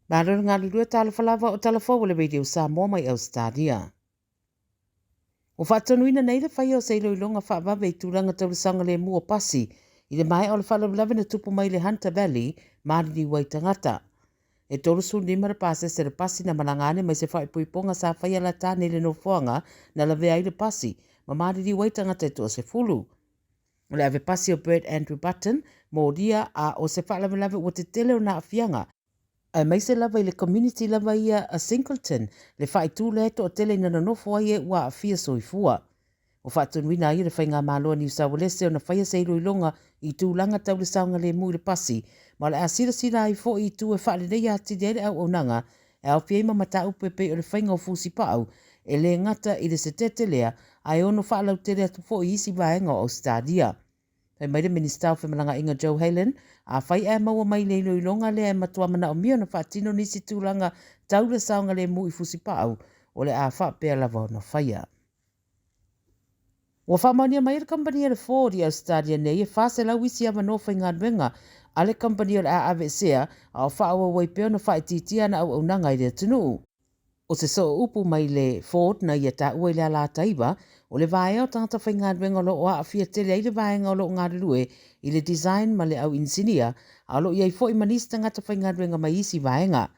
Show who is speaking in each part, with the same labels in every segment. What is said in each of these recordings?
Speaker 1: Malo le galulue talofa lava o tala fou a le Radio Samoa mai Ausetalia. Ua faatonuina nei le faia o se iloiloga faavave i tulaga tau le saogalemu o pasi i le maea o le faalavelave na tupu mai i le Hunter Valley maliliu ai tagata. E 35 le pasese le pasi na malaga ane mai se faaipoipoga sa faia lata nei le nofoaga na lavea ai le pasi ma maliliu ai tagata e toasefulu. O le ave pasi o Brett Andrew Button, molia a o se faalavelave ua tetele ona aafiaga, aemaise lava i le community lava ia a Singleton, le faaitu lea e toatele ina nonofo ai e ua aafia soifua. Ua faatonuina ai e le Faigamalo a Niu Saualese ona faia se iloiloga i tulaga tau le saogalemu i le pasi, ma o le a silasila ai foi i itu e faaleleia atili ai le auaunaga e aofia ai ma mataupu e pei o le faiga o fusipau e le gata i le setete lea ae ono faalautele atu foi i isi vaega o Ausetalia. Fai mai le Minisita o Femalagaaiga Joe Haylen, afai ae maua mai i le iloiloga lea e matua manaomia ona faatino nisi tulaga tau le saogalemu i fusipau, o le a faapea lava ona faia. Ua faamaonia mai e le kamupani a le Ford i Ausetalia nei e 400 isi avanoa faigaluega a le kamupani o le a aveesea a o faaauau ai pea ona faaitiitia ana auaunaga i le atunuu. O se sooupu mai le Ford na ia taua i le Alataiva, o le vaea o tagata faigaluega o lo o aafia tele ai le vaega o lo o galulue i le design ma le au inisinia, a o lo o i ai foi ma nisi tagata faigaluega mai isi vaega.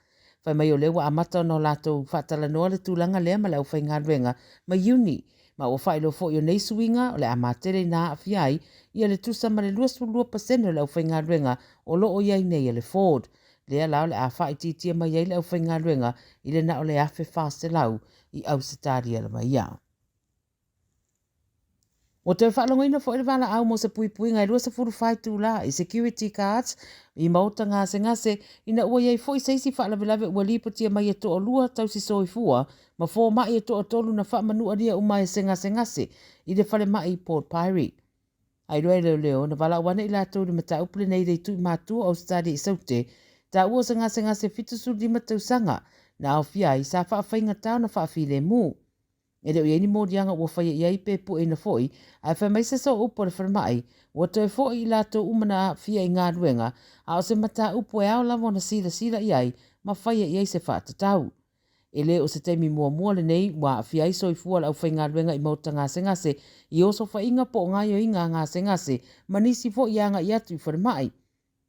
Speaker 1: Fai mai o lea ua amata ona o latou faatalanoa le tulaga lea ma le aufaigaluega ma Iuni, ma ua faailoa foi o nei suiga o le a matele ina aafia ai ia le tusa ma le 22% o le aufaigaluega o lo o i ai nei a le Ford. Lea la o le a faaitiitia mai ai le aufaigaluega i le na o le 1,400 i Ausetalia lava ia. Ua toe faalogoina foi le valaau mo se puipuiga e 24 itula i security guards i maota gasegase ina ua i ai foi se isi faalavelave ua lipotia mai e toalua tausi soifua ma fomai e toatolu na faamanualia uma e se gasegase i le falemai i Port Pirie. Ailoa e leoleo na valaau ane i latou i le mataupu lenei i le itu i matua o Ausetalia i Saute, taua o se gasegase 75 tausaga na aofia ai sa faafaigata ona faafilemu. E le o i ai ni moliaga ua faia i ai pe pueina foi, ae fai mai se sooupu a le falemai, ua toe foi i latou uma na aafia i galuega, a o se mataupu e ao lava ona silasila i ai ma faia i ai se faatatau. E le o se taimi muamua lenei ua aafia ai soifua o le aufaigaluega i maota gasegase, i osofaiga po o gaoioiga a gasegase ma nisi foi e agai atu i falemai.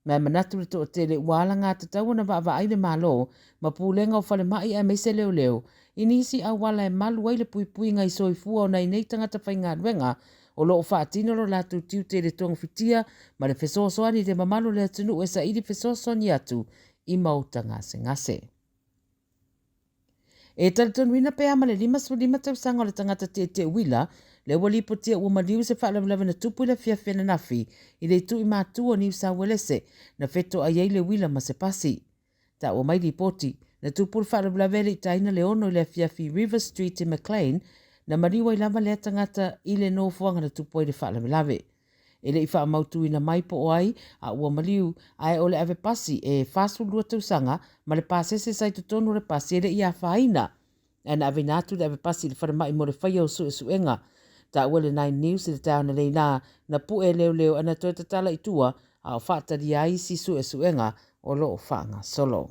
Speaker 1: Ma e manatu le toatele ua alagatatau ona vaavaai le Malo ma pulega o falemai aemaise leoleo i nisi auala e malu ai le puipuiga i soifua o nai nei tagata faigaluega o lo o faatino lo latou tiute i le togafitia ma le fesoasoani i le mamalu o le atunuu e saili fesoasoani atu i maota gasegase. E talitonuina pea ma le 55 tausaga o le tagata tietie uila, lea ua lipotia ua maliu se faalavelave na tupu i le afiafi ananafi i le itu i Matu o Niu Sauelese, na fetoai ai le uila ma se pasi. Taua mai lipoti, na tupu le faalavelave e le i taina le 6 i le afiafi i River Street i Maclean, na maliu ai lava lea tagata i le nofoaga na tupu ai le faalavelave. E le i faamautuina mai po o ai a ua maliu, ae o le ave pasi e 42 tausaga ma le pasese sa i totonu o le pasi e le i afaina. Ae na aveina atu le ave pasi i le falemai mo le faia o suesuega. Taua e le Nine News i le taeao analeila, na pue e leoleo ae na toe tatala i tua a o faatalia ai isi suesuega o lo o faagasolo.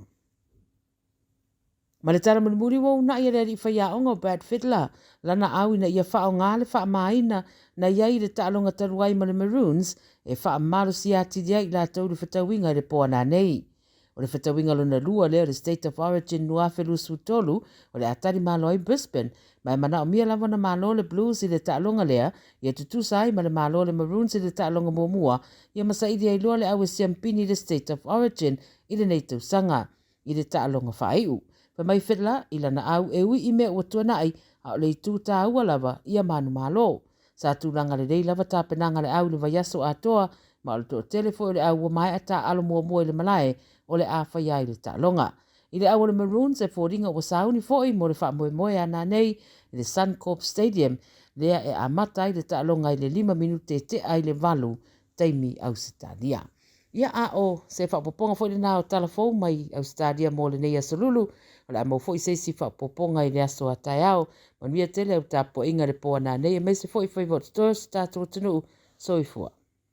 Speaker 1: Ma le tala mulimuli ua uunai e le alii faiaoga o Brad Fittler lana au ina ia faaaoga le faamaina na i ai i le taaloga talu ai ma le Maroons e faamalosia atili ai i latou i le fetauiga i le po ananei. O le fetauiga lona lua lea o le State of Origin 2023 o le a tali malo ai Brisbane, ma e manaomia lava ona malo le Blues i le taaloga lea ia tutusa ai ma le malo o le Maroons i le taaloga muamua ia ma saili ai loa le au e siampini i le State of Origin i lenei tausaga. I le taaloga faaiu. Fai mai Fiddler i lana au e ui i mea ua tuanai, a o le itu tāua lava ia manumalo. Sa tulaga lelei lava tapenaga a le au i le vaiaso atoa, ma o le toatele foi o le au ua maea taaalo muamua i le malae o le a faia ai le taaloga. I le au o le Maroons e foliga ua sauni foi mo le faamoemoe a nanei i le Suncorp Stadium lea e amata ai le taaloga i le 5 minute tea i le 8 taimi Ausetalia. Ia, a o se faaopoopoga foi lena o tala fou mai Ausetalia mo lenei aso Lulu. O le a maua foi se isi faaopoopoga i le aso a taeao. Manuia tele au tapuaiga i le po ananei aemaise foi faiva o totoe o si tatou atunuu. Soifua.